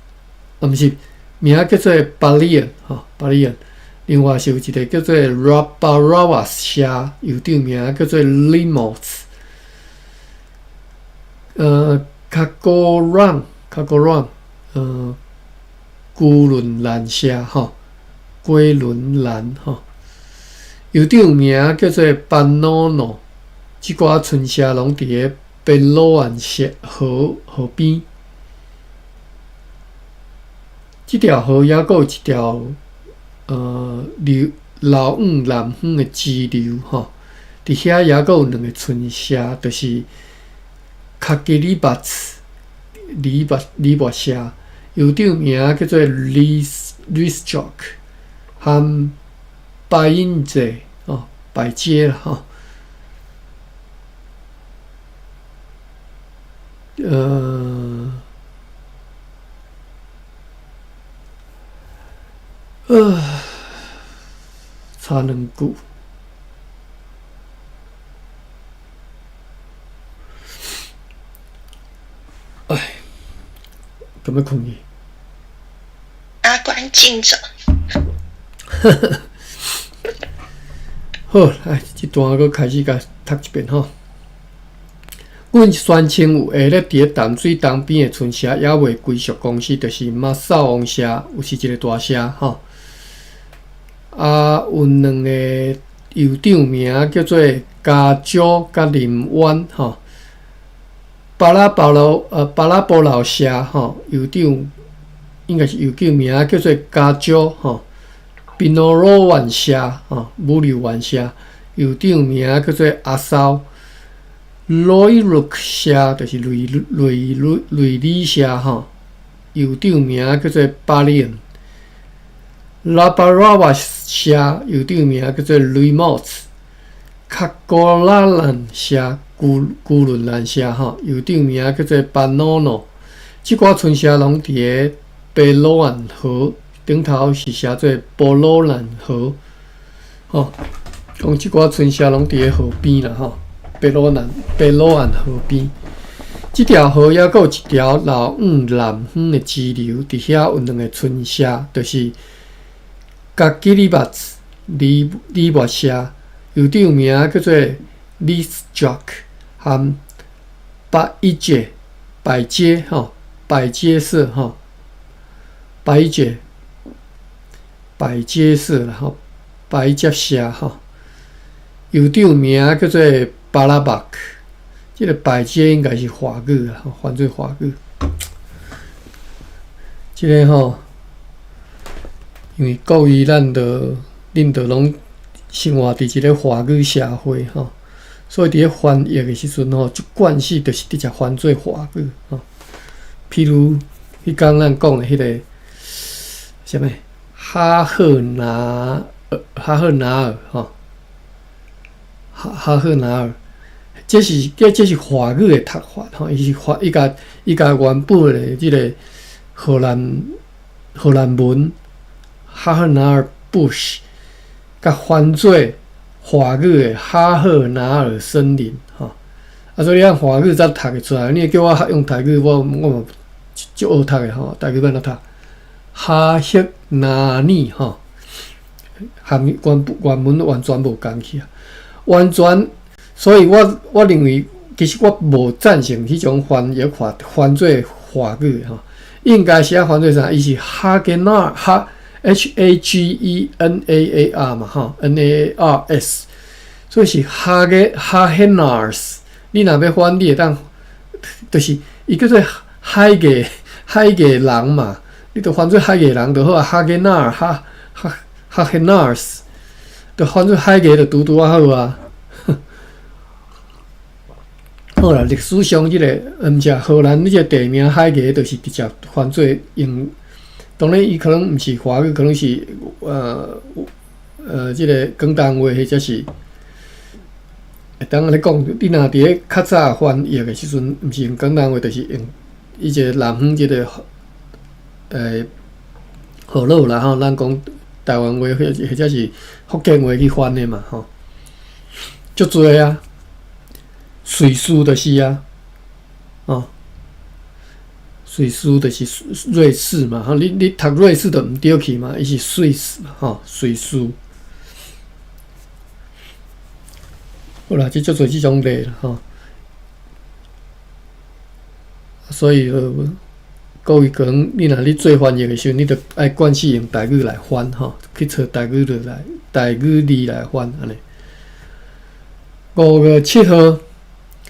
啊，毋是，名叫做巴里恩吼，巴里恩。另外是有一个叫做拉巴拉瓦斯社，酋長名叫做里莫斯。卡哥朗，卡哥朗，龜倫蘭社吼，龜倫蘭吼，酋長名叫做班諾諾，這寡村社攏佇咧貝魯岸社河河邊。這條河猶閣有一條流流往南方的支流吼，佇遐猶閣有兩个村社，就是卡基里巴茨里巴里巴社。酋長名叫做李李斯卓克，和白英者哦，白街啦吼。差兩句。唉，敢欲睏去？阿關請坐。好，來，這段閣開始共讀一遍吼。阮宣稱有下咧佇咧淡水東邊的村社，猶未歸屬公司，就是馬紹王社，有是一个大社吼。啊，有兩个酋長名叫做加蕉佮林灣吼。巴拉巴羅巴拉波老社吼，酋長應該是酋長名叫做加蕉吼。賓諾羅灣社吼，武里灣社酋長名叫做阿騷。雷魯社就是雷雷雷雷里社吼，酋長名叫做巴里恩。拉巴拉瓦社酋長名叫做雷莫茨。卡哥拉蘭社、古古倫蘭社吼，酋長名叫做巴諾諾。這寡村社攏佇咧貝魯岸河頂頭，是寫做波羅蘭河。吼，講這寡村社攏佇咧河邊啦吼。貝魯蘭貝魯岸河邊，這條河猶閣有一條流往南方的支流，佇遐有兩个村社，就是加基里巴茨里里巴社，酋長名叫做李斯卓克，和巴伊杰百街吼，百街社吼，百街百街社啦吼，百接社吼，酋長名叫做巴拉巴克，這个百街應該是華語啦，翻做華語。這个吼，因為國語咱都恁都攏生活佇一个華語社會吼，所以佇咧翻譯的時陣吼，足慣勢就是直接翻做華語吼。譬如彼工咱講的彼個啥物哈赫拿哈赫拿爾吼，哈赫拿爾，這是華語的讀法吼，伊是法伊共伊共原本的這個荷蘭文哈赫拿爾 bush，共翻做華語的哈赫拿爾森林吼。啊，所以你按華語才讀會出來，你叫我用台語，我嘛足學讀的吼，台語欲按怎讀？哈赫拿爾吼，含原文完全無仝去啊，完全，所以我認為其實我無贊成彼種翻譯法翻做華語吼，應該是愛翻做啥？伊是哈根納哈 H A G E N A A R 嘛吼，N A A R S，所以是哈個 Hagenaars。你若欲翻，你會當，就是伊叫做海牙人嘛，你就翻做海牙人就好啊。哈根納爾哈哈 Hagenaars，就翻做海牙就拄拄仔好啊。好啦，歷史上這個毋是荷蘭，這個地名海牙就是直接翻做用，當然伊可能毋是華語，可能是這個廣東話或者是。會當按呢講，你若佇咧較早翻譯的時陣，毋是用廣東話，就是用伊這個南方這個河洛啦吼，咱講台灣話或者是福建話去翻的嘛吼，足濟啊，瑞士就是啊，哦，瑞士就是瑞士嘛，吼，你讀瑞士就毋對去嘛，伊是 Swiss 嘛，吼，瑞士。好啦，這足濟這種例啦，吼。所以各位可能你若咧做翻譯的時陣，你著愛慣勢用台語來翻吼，去揣台語落來，台語字來翻按呢。5月7號，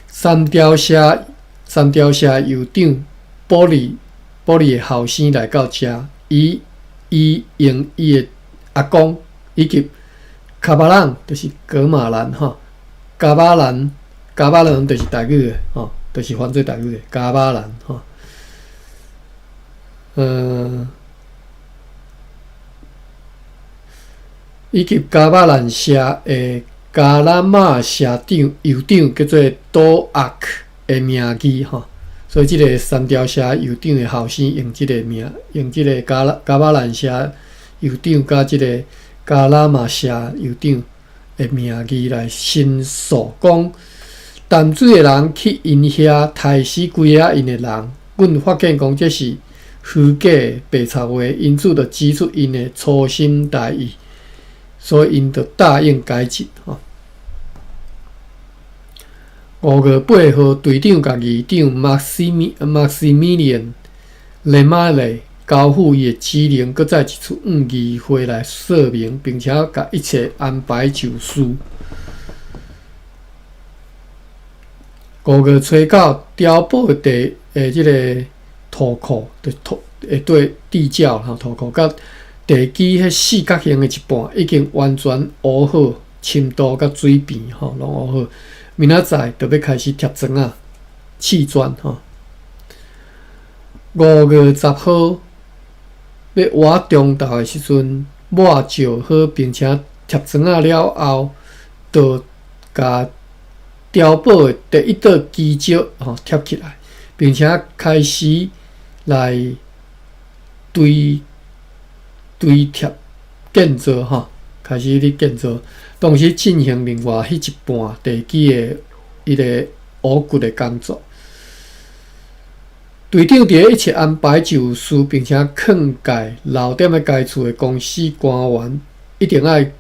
三條社酋長保利的後生來到遮，伊用伊的阿公以及卡巴朗，就是噶瑪蘭吼。噶瑪蘭就是台語的吼，就是翻做台語的噶瑪蘭吼。以及噶瑪蘭社的加拉馬社長酋長叫做多阿克的名義吼，所以這個三條社酋長的後生用這個名，用這個噶瑪蘭社酋長佮這個加拉馬社酋長的名義來申訴，講淡水的人去𪜶遐刣死幾个𪜶的人，阮發現講這是虛假的白賊話，因此就指出𪜶的粗心大意，所以𪜶就答應改進。吼。5月8號，隊長共二長 Maximilian Lemale 交付伊的職能，閣再一次向議會來說明，並且共一切安排就緒。5月初9，碉堡的地的這個土庫，就土會對地窖吼土庫，佮地基彼四角形的一半已經完全挖好，深度佮水平吼攏挖好。明仔載就欲開始貼磚仔、砌磚吼。5月10號，欲挖中道的時陣，抹石好，並且貼磚仔了後，就共碉堡的第一道基石吼貼起來，並且開始來堆貼建造吼，開始咧建造，同時進行另外彼一半地基的彼個挖掘的工作。隊長佇咧一切安排就緒，並且勸誡留踮咧該處的公司官員，一定愛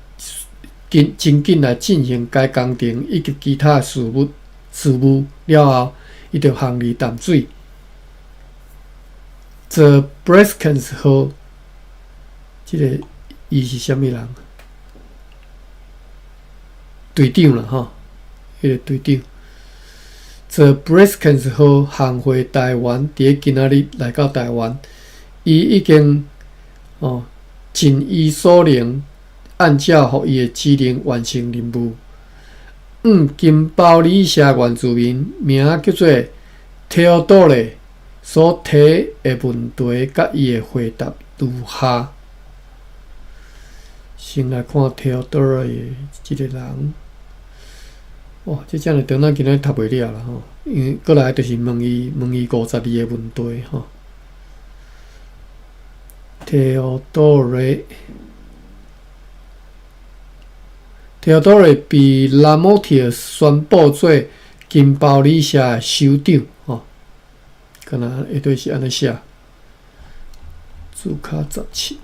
緊真緊來進行該工程以及其他事務了後，伊就航離淡水。坐 Breskens 號，這個伊是啥物人？隊長啦，吼，彼個隊長。坐 Breskens 號航回台灣，佇咧今仔日來到台灣，伊已經哦盡伊所能，按照予伊的指令完成任務。嗯，金包里社原住民名叫做 Theodore 所提的問題，佮伊的回答如下。先來看 Theodore 這个人，哇，這遮爾長，咱今仔讀袂了啦吼。因為過來就是問伊問伊52個問題吼。Theodore。Theodore 被拉莫提宣布做金包里社的首長吼，敢若下底是按呢寫，字卡17。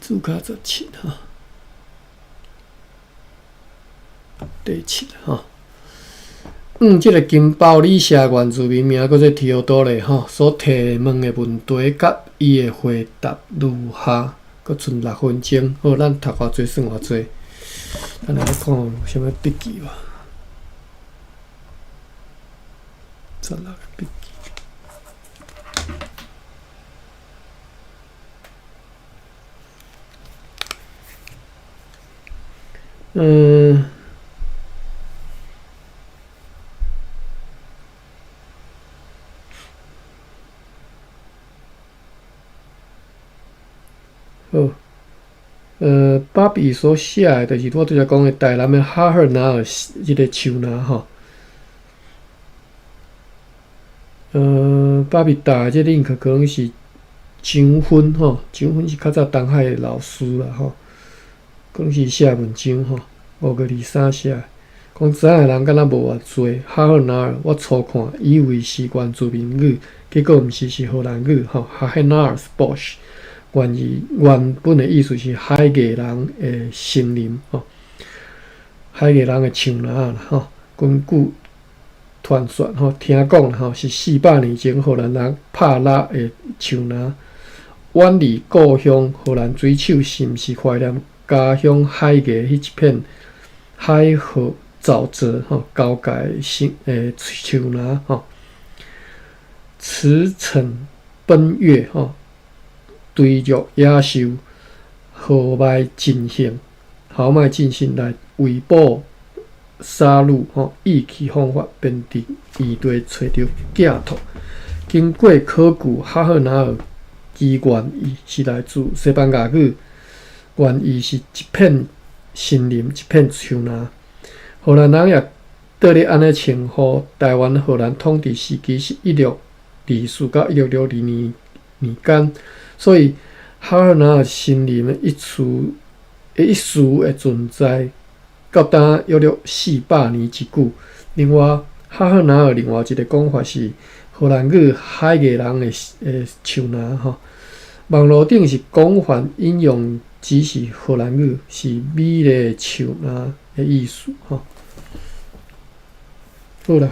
字卡17吼，第七吼。嗯，這个金包里社原住民名叫做 Theodore 吼，所提問的問題佮伊的回答如下，閣賰6分鐘。好，咱讀偌濟算偌濟。咱來看有啥物筆記無？16個筆記。好，芭比所寫的，就是我拄才講的台南的哈赫拿爾這个樹林吼。芭比打的這 link 可能是張芬吼，張芬是較早東海的老師啦吼，可能是寫文章吼，5月23寫的，講知影的人敢若無偌濟。哈赫拿爾，我初看以為是原住民語，結果毋是，是荷蘭語吼。哈赫拿爾 Bosch。原意原本的意思是海外人的森林吼，海外人的樹林啦吼。根據傳說吼，聽講吼是400年前荷蘭人拍獵的樹林，遠離故鄉荷蘭水手是毋是懷念家鄉海外彼一片海河沼澤吼交界的樹林吼，馳騁奔躍吼。追逐野獸，豪邁盡興，豪邁盡興來圍捕殺戮吼，意氣風發，便佇異地揣著寄託。經過考據，哈赫拿爾其原意是來自西班牙語，原意是一片森林，一片樹林。荷蘭人也倒咧按呢稱呼台灣荷蘭統治時期是1624到1662年年間。所以，哈赫拿爾森林的一詞的存在，到今約略400年之久。另外，哈赫拿爾另外一个講法是荷蘭語海外人的樹林吼。網路頂是廣泛引用，只是荷蘭語是美麗樹林的意思吼。好啦，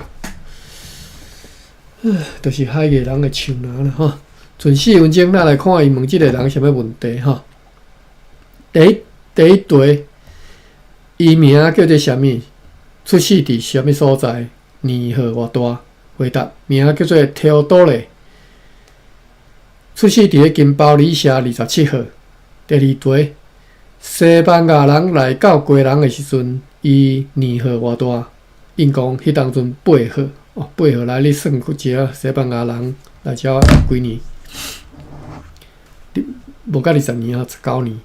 就是海外人的樹林啦吼。賰4分鐘，咱來看伊問這个人啥物問題吼。第一題，伊名叫做啥物？出世佇啥物所在？年歲偌大？回答：名叫做 Theodore，出世佇咧金包里社27號。第二題，西班牙人來到基隆的時陣，伊年歲偌大？𪜶講彼當陣8歲，哦，8歲來你算一下，西班牙人來遮幾年？無到20年啊，19年。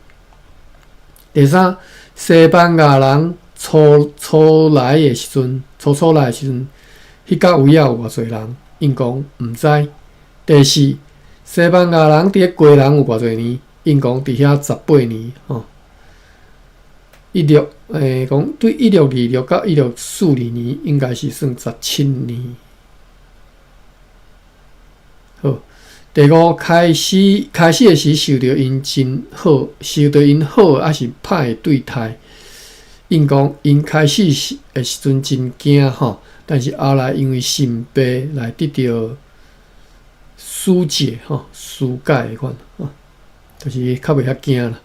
第三，西班牙人初初來的時陣，初初來的時陣，彼角位仔有偌濟人？𪜶講毋知。第四，西班牙人佇咧基隆有偌濟年？𪜶講佇遐18年吼。一六講對1626到1642年，應該是算17年。好，第五，開始的時受著𪜶真好，受著𪜶好抑是歹的對待？𪜶講𪜶開始時的時陣真驚吼，但是後來因為神秘來得著紓解吼，紓解的款吼，就是較袂遐驚啦。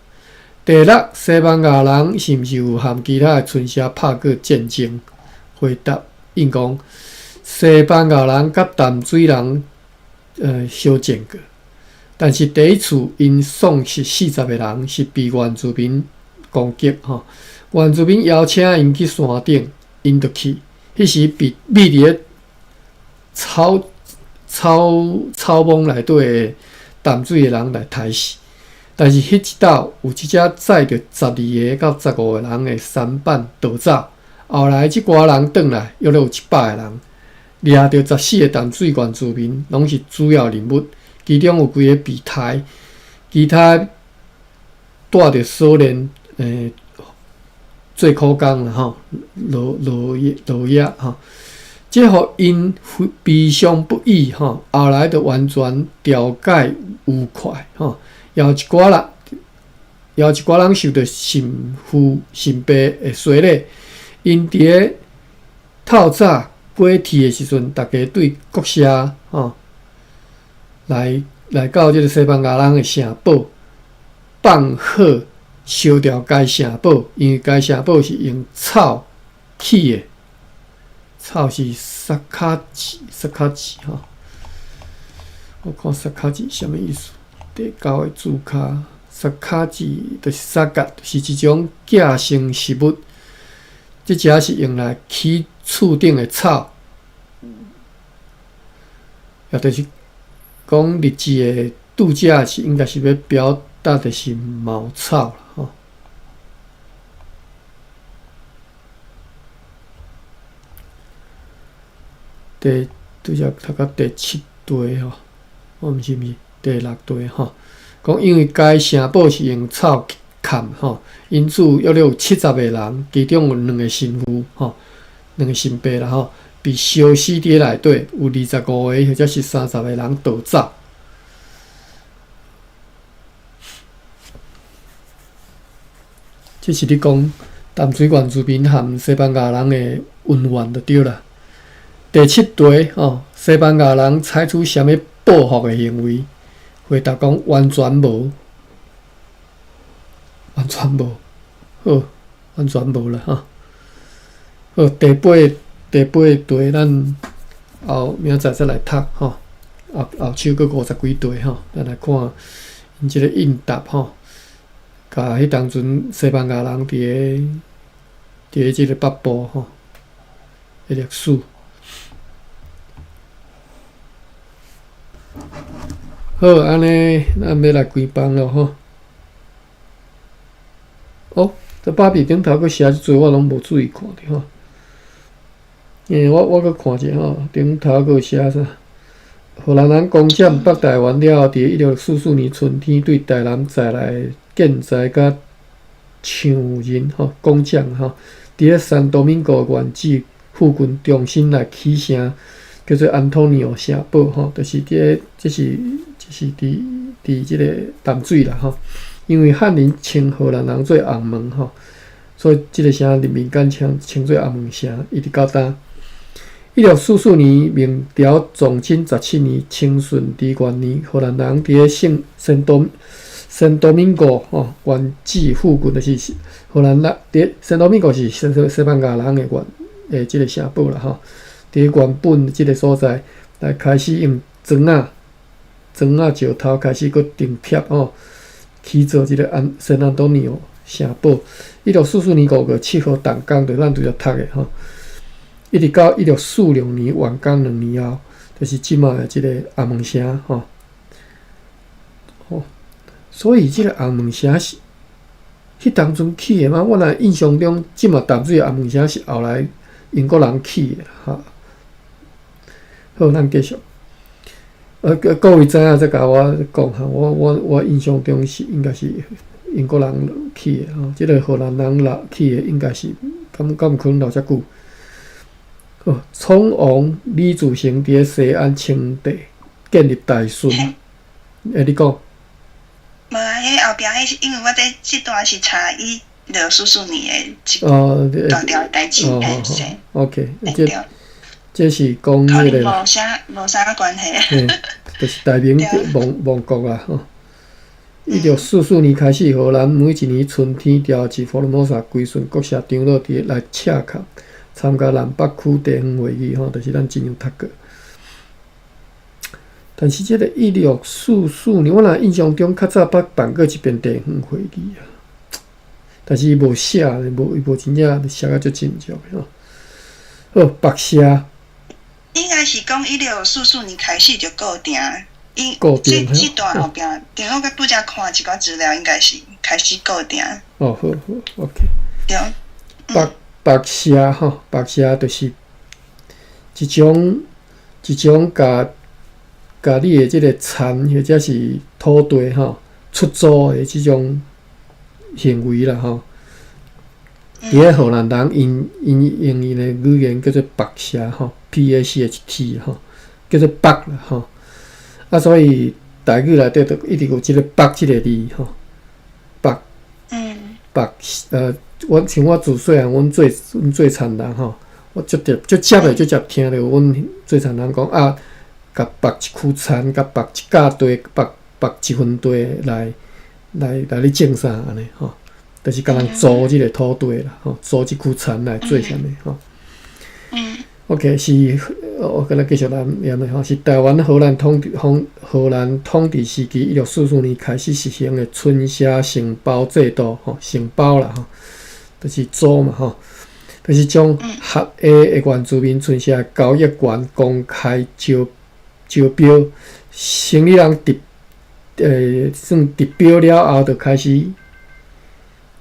第六，西班牙人是毋是有和其他的村社拍過戰爭？回答：𪜶講西班牙人佮淡水人小戰過。但是第一次𪜶喪失40個人，是被原住民攻擊吼。原住民邀請𪜶去山頂，𪜶就去。彼時被覕佇咧草莽內底的淡水的人來刣死。但是彼一鬥有一隻載著12個到15個人的舢板逃走。後來這寡人轉來，約有100個人，掠著14個淡水原住民，攏是主要人物。其中有幾個被刣，其他帶著鎖鏈，做苦工啦吼，勞役吼，這予𪜶悲傷不已吼。後來就完全調解愉快吼，也有一寡人，也有一寡人受著神父神父的洗禮，𪜶佇咧透早過鐵的時陣，逐家對國社吼。來到這个西班牙人的城堡，放火燒掉該城堡，因為該城堡是用草起的，草是薩卡吉，薩卡吉吼。我看薩卡吉啥物意思？第九个字跤，薩卡吉就是薩卡，是一種寄生植物，這隻是用來起厝頂的草，也就是。講日子的拄則是應該是欲表達的是茅草啦吼。第拄則讀到第七題吼，我毋是毋是第六題吼。講因為該城堡是用草崁吼，因此約有70個人，其中有兩個神父吼，兩個神父啦吼。被燒死佇內底，有25個或者是30個人逃走。這是咧講淡水原住民和西班牙人的恩怨就對啦。第七題吼，西班牙人採取啥物報復的行為？回答講完全無，完全無，好，完全無啦吼。好，第八。第八題，咱後明仔載再來讀吼。後手閣50幾題吼，咱來看𪜶這个應答吼，共彼當陣西班牙人佇咧這个北部吼的歷史。好，按呢，咱欲來關房囉吼。哦，這芭比頂頭閣寫這濟，我攏無注意看著吼。我閣看者吼，頂頭閣寫啥？荷蘭人攻佔北台灣了後，佇1644年春天對台南載來建材佮匠人吼工匠吼，佇咧三多明哥原址附近重新來起城，叫做安東尼奧城堡吼，就是佇咧，這是佇這个淡水啦吼。因為漢人稱荷蘭人做紅毛吼，所以這个城佇民間稱做紅毛城，一直到今。1644年，明朝崇禎十七年，清順治元年，荷蘭人佇咧聖聖多明哥吼原址附近，就是荷蘭人佇聖多明哥是西班牙人的原的這个城堡啦吼。佇原本這个所在來開始用磚仔石頭開始閣重疊吼，起造這个聖安東尼奧城堡。1644年5月7號動工，就咱拄才讀的吼。一直到1646年完工2年後，就是這馬的這个紅毛城吼。吼，所以這个紅毛城是彼當陣起的嗎？我若印象中，這馬淡水的紅毛城是後來英國人起的哈。好，咱繼續。各位知影再共我講哈，我印象中是應該是英國人起的吼，這个荷蘭人來起的應該是，敢有可能留遮久？哦，創王李自成佇咧西安稱帝，建立大順。你講。無啊，彼後壁彼是因為我這段是查1644年的一大條代誌，嘿，是。 OK，這是講彼个。無啥關係。嘿，就是大明亡國啊！吼，1644年開始，荷蘭每一年春天調集福爾摩沙歸順國社長老佇來赤崁參加南北區地方會議，吼，就是咱之前讀過。但是這个1644年，我若印象中較早捌辦過一遍地方會議啊，但是伊無寫，無伊無真正寫甲足清楚吼。好，縛舍。應該是講1644年開始就固定，因固定。這這段後壁，對，我閣拄才看一寡資料，應該是開始固定。哦，好好，OK。對。縛縛舍吼，縛舍就是一種一種共共你的這个田或者是土地吼出租的這種行為啦吼。佇咧荷蘭人𪜶𪜶用𪜶的語言叫做縛舍吼，PACHT 吼，叫做縛啦吼。啊，所以台語內底就一直有這个縛這个字吼，縛。縛我像我自細漢，阮做田人吼，我足直足接的足接聽著阮做田人講啊，共縛一區田，共縛一甲地，縛縛一份地來來來咧種啥按呢吼，就是共人租這个土地啦，吼，租這區田來做啥物吼。OK，是，我閣來繼續來念的吼，是台灣荷蘭統治，荷蘭統治時期1644年開始實行的村社承包制度，吼，承包啦，吼，就是租嘛，吼，就是將合下的原住民村社交易權公開招招標，生理人得算得標了後，就開始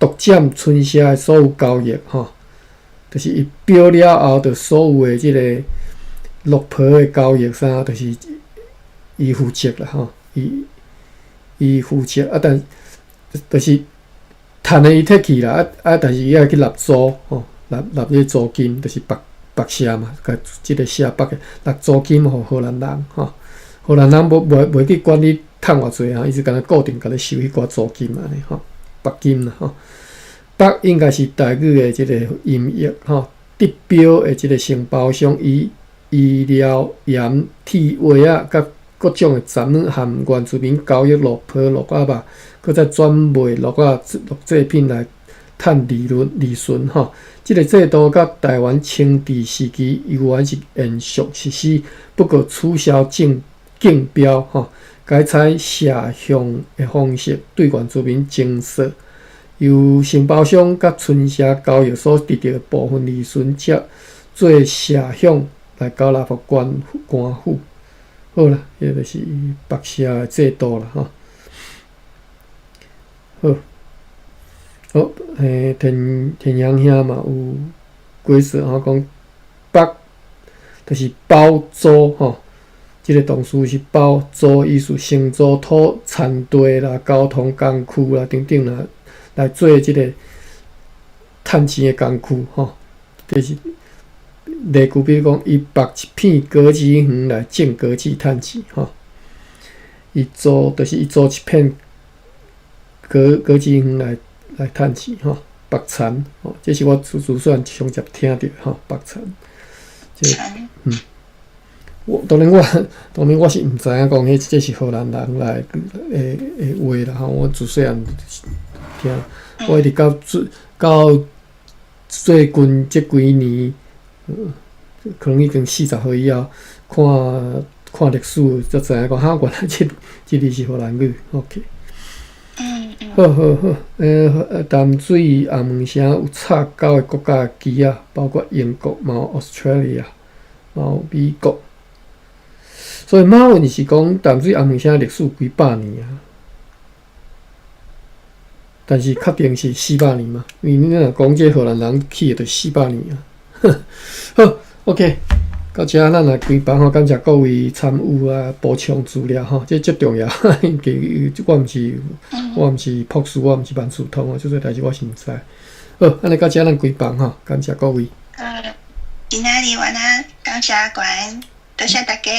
獨佔村社的所有交易，吼。就是伊標了後，就所有的這个落婆的交易啥，就是伊負責啦，吼，伊伊負責啊，但就是趁的伊提去啦，啊啊，但是伊愛去納租吼，納納這个租金，就是縛縛舍嘛，共這个舍縛的納租金予荷蘭人吼，荷蘭人無袂袂去管你趁偌濟啊，伊就干焦固定共你收彼寡租金按呢吼，縛金啦吼。縛應該是台語的這个音譯吼，得標的這个承包商以醫療鹽、鐵鍋仔，佮各種的雜物和原住民交易落皮、鹿仔肉，閣再轉賣鹿仔鹿製品來趁利潤利潤吼。這个制度佮台灣清治時期猶原是延續實施，不過取消競競標吼，改採社向的方式對原住民徵稅。由承包商佮村社交易所得著的部分利潤，則做社餉來交納予官官府。好啦，彼就是縛舍的制度啦，吼。好，好，田田陽兄嘛有解釋吼，講縛就是包租吼，這个動詞是包租意思，承租土田地啦、交通工具啦等等啦，來做這个趁錢的工具吼，就是例句，比如講，伊縛一片果子園來種果子趁錢吼。伊租就是伊租一片果果子園來來趁錢吼，縛田吼，這是我自自細漢上捷聽著吼，縛田。這我當然我當然我是毋知影講，彼這是荷蘭人來的的話啦吼，我自細漢聽，我一直到最到最近這幾年，可能已經40歲以後，看看歷史才知影講，哈，原來這這字是荷蘭語，OK。好好好，淡水頷門城有插九个國家的旗仔，包括英國、嘛有 Australia、嘛有美國。所以馬文是講淡水頷門城歷史幾百年啊，但是確定是400年嘛？因為你若講這荷蘭人去的，就四百年啊。好，OK，到遮咱來開班吼，感謝各位參與啊，補充資料吼，這足重要。因為我毋是博士，我毋是萬事通哦，這個代誌我是毋知。好，按呢到遮咱開班吼，感謝各位。今仔日晚安，感謝關，多謝大家。